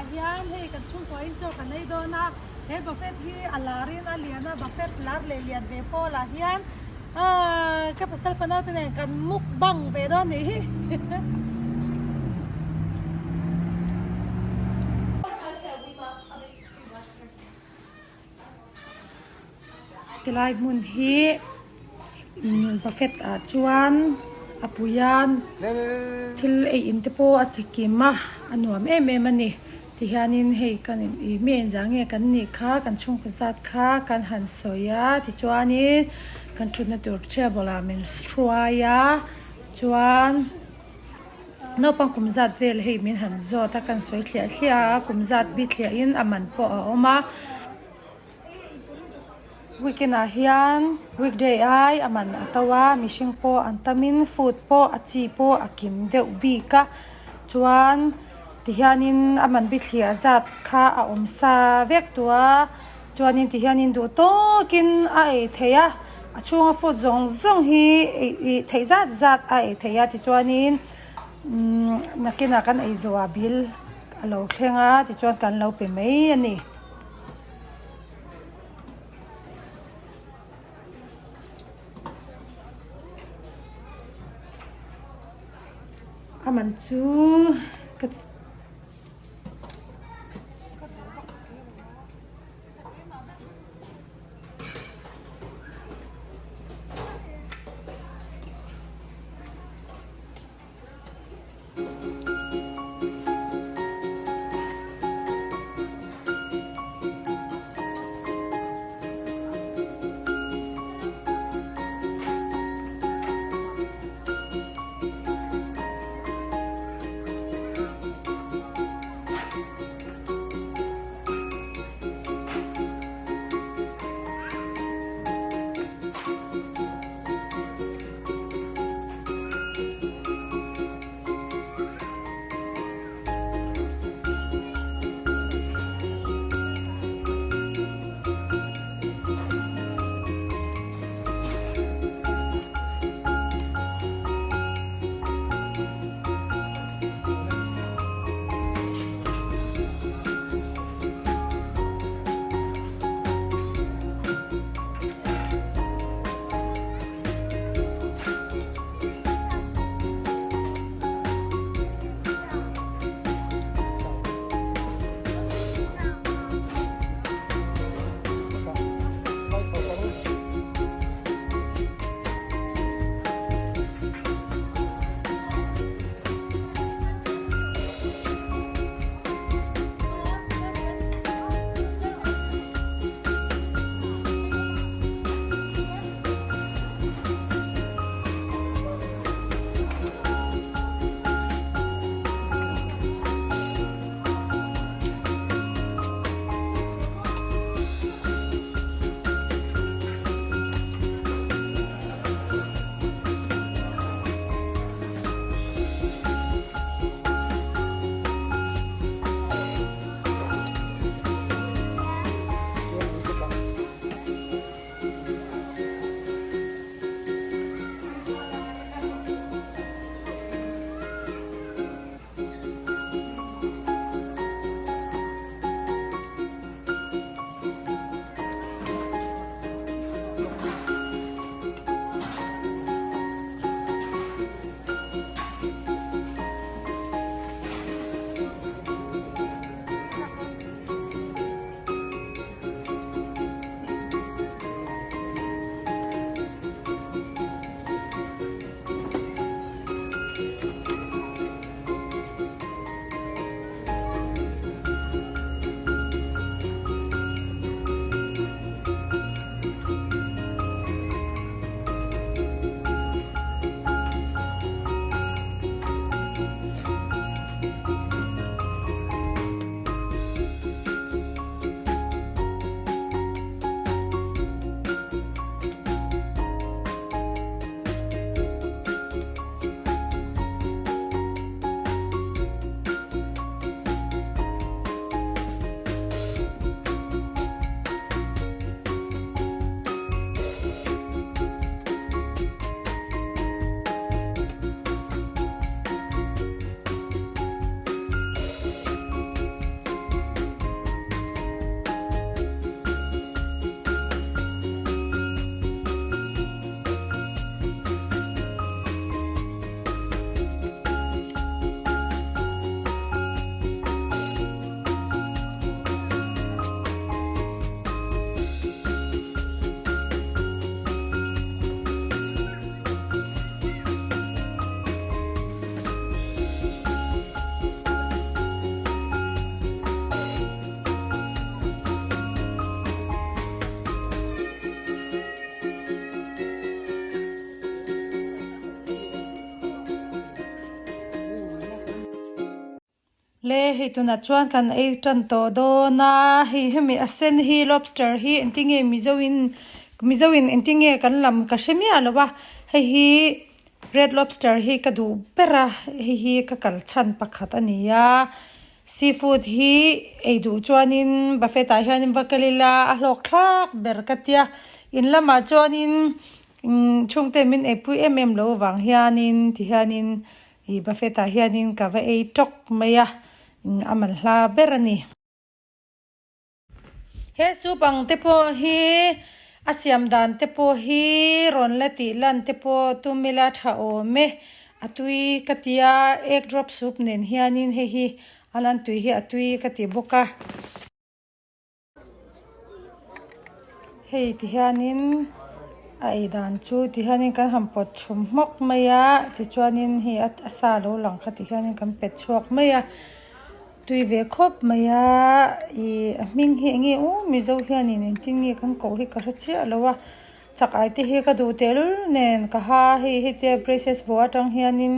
ah hian hei kan chhungkua in chaw kan ei dawn a, he buffet hi a lar in a lian a, buffet lar leh lian ve pawl ah hian aaa ka pasal fanau te nen kan mukbang ve dawn nih hi. Tilai hmun hi buffet ah chuan a pui a thil ei in te pawh a chi kim a a nuam em em a ni tihianin hei kan ih mi engzah nge kan nih kha kan chhungkaw zat kha kan han sawi a tichuanin kan thutna tur table ah min hruai a chuan. Naupang kum zat vel hei min han zawt a kan sawi thliah thliah a kum zat bi thliah in a man pawh a awm a weekend ah hian weekday ai a man a to a mihring pawh an tam in food pawh a chi pawh a kim deuh bik a chuan tihian in a man bi thliah zat kha a awm sa vek tawh a. Chuanin tihianin duh tawkin a ei theih a, a chhunga food zawng zawng hi ih theih zat zat a ei theih a tichuanin umm nakinah kan ei zawhah bill a lo thleng a tichuan kan lo pe mai a ni. A man chu ka. Le hei tunah chuan kan ei tan tawh dawn a hei hemi a sen hi lobster hi engtin nge mizo in mizo in engtin nge kan lam ka hre miah lo a hei hi red lobster hi ka duh ber a hei hi ka kal chhan pakhat a ni a seafood hi ei duh chuanin buffet ah hianin va kal ila a hlawk thlak ber ka tia in lamah chuanin imm chhungte min eipui em em lo vang hianin tihianin. Ih buffet ah hianin ka va ei tawk mai a a man hla ber a ni. He soup ang te pawh hi a siam dan te pawh hi rawn la tih lan te pawh tum ila tha awm e a tui ka tia egg drop soup nen hianin hei hi a lan tui hi a tui ka ti bawk a. Hei ti hianin a ei dan chu ti hianin kan han pawt chhum hmawk mai a tichuanin hei a sa lo lang kha ti hianin kan pet chhuak mai a tui ve khawp mai a ih a hming hi eng nge u mizo hianin engtin nge kan koh hi ka hre chiah lo a chak ai te hi ka duh tehlul nen ka ha hei hetia braces vuah atang hianin.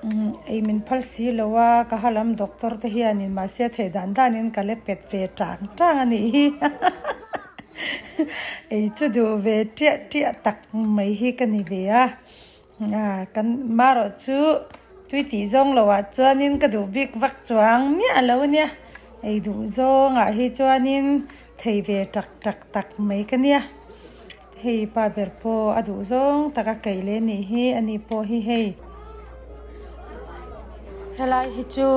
Umm ei min phal si lo a ka ha lam doctor te hianin mahse a theih dan danin ka la pet ve tang tang a nih hi ei chu duh ve tiah tiah tak mai hi ka ni ve a ah kan marawh chu tui tih zawng loh ah chuanin ka duh bik vak chuang miah lo ania ei duh zawngah hi chuanin thei ve tak tak tak mai ka nia. Hei pa ber pawh a duh zawng tak a kaih leh nih hi a ni pawh hi hei. Helai hi chu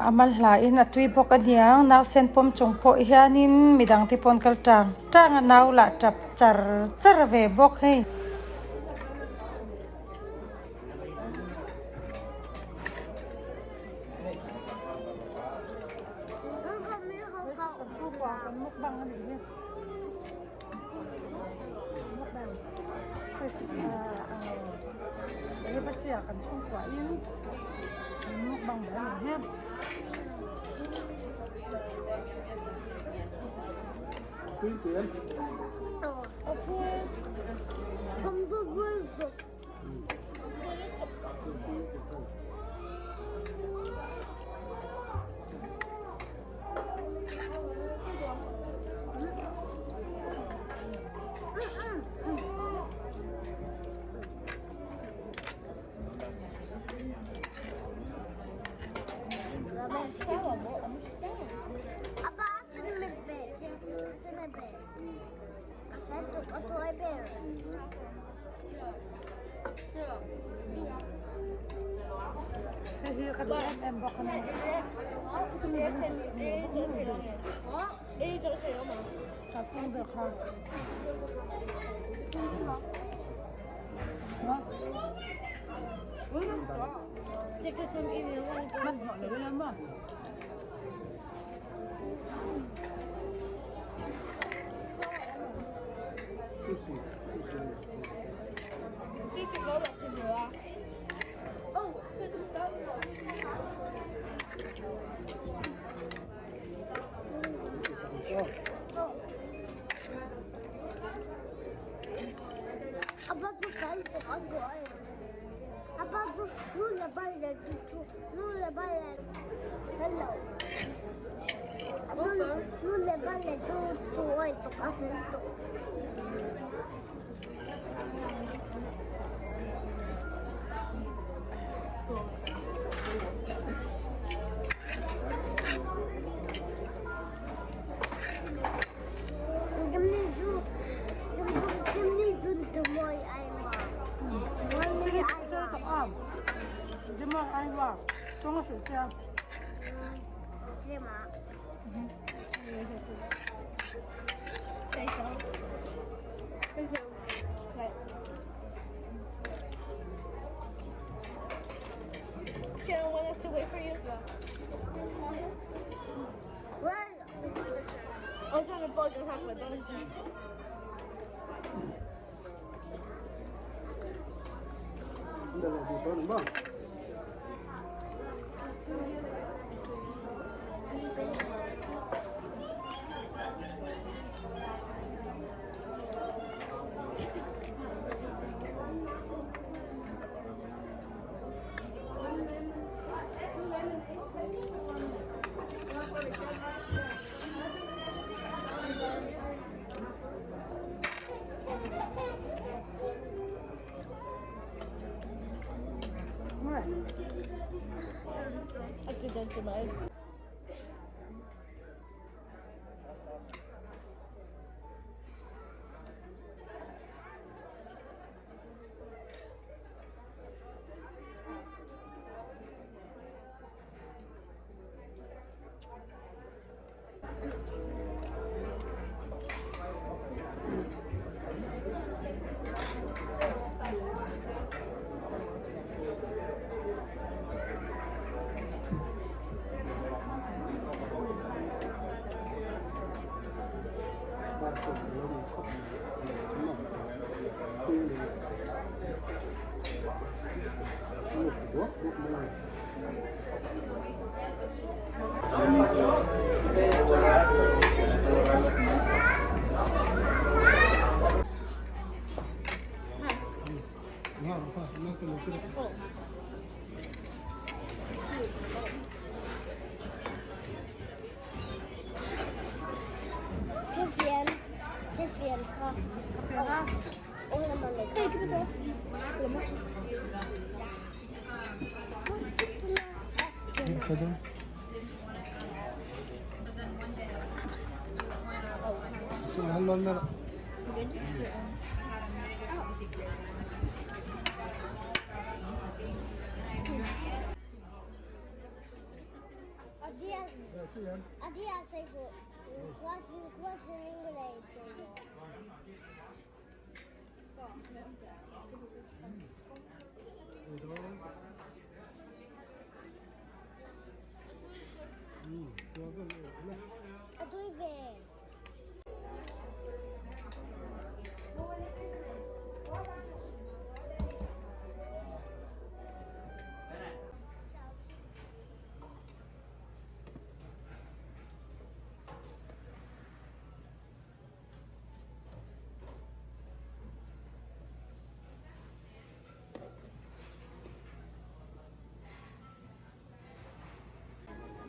a mal hlain a tui bawk a niang nausen pawm chung pawh hianin midang te pawh an kal tang tang a nau lah tap char char ve bawk hei.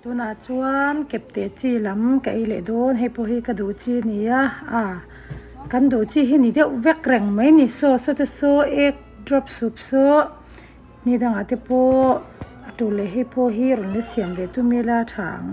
Tunah chuan kepte chi lam ka ei leh dawn hei pawh hi ka duh chi a ni a ah kan duh chi hi ni deuh vek reng mai a ni saw saw te saw egg drop soup saw ni dangah te pawh a tur leh hei pawh hi rawn la siam ve tum ila a tha ang.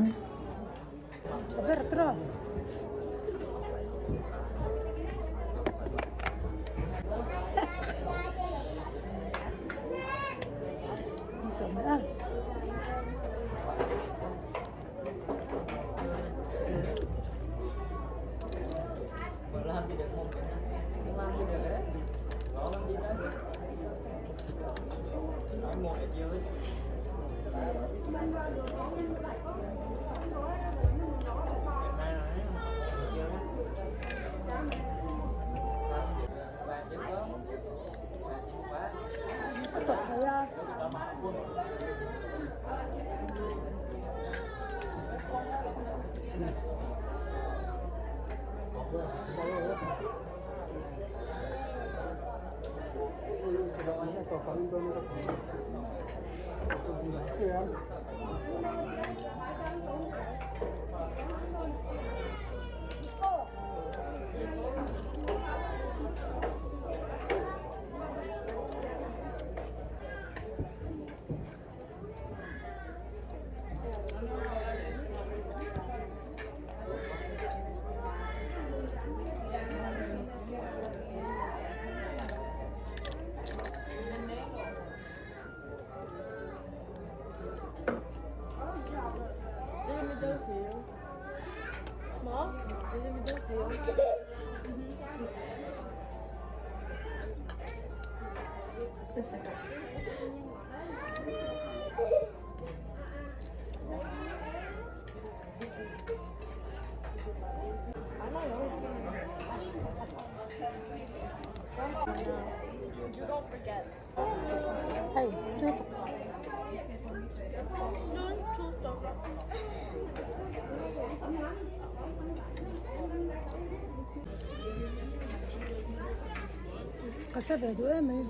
Ka hre ve duh em mai.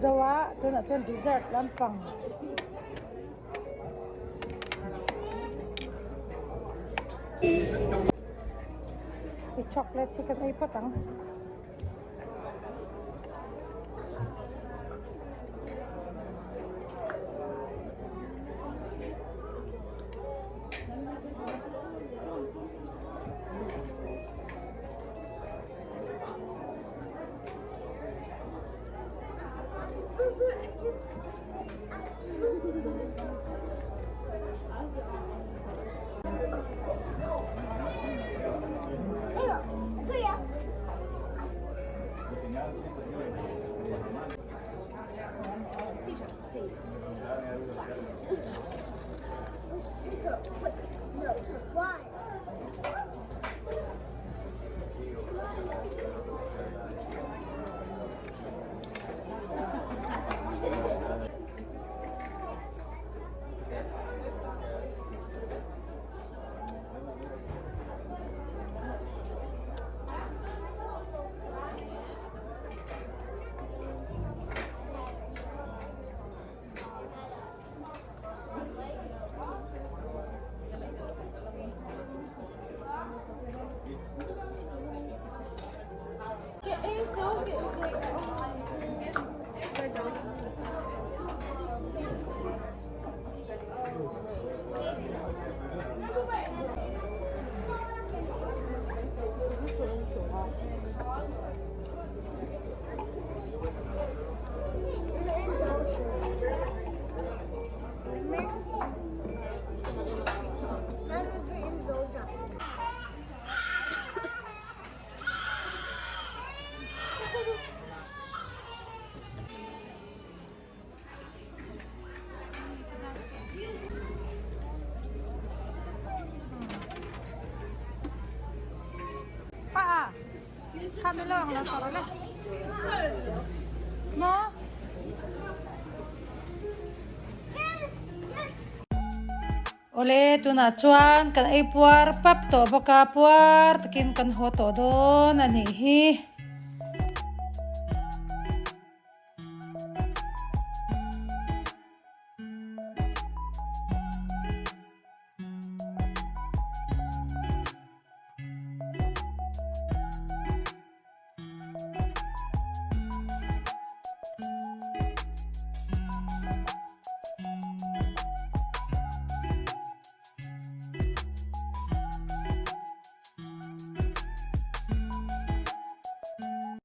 zo a tunah chuan dessert lampang. I chocolate hi kan ei phawt ang. Awle tunah chuan kan ei puar pap tawh bawk a, puar takin kan haw tawh dawn a nih hi.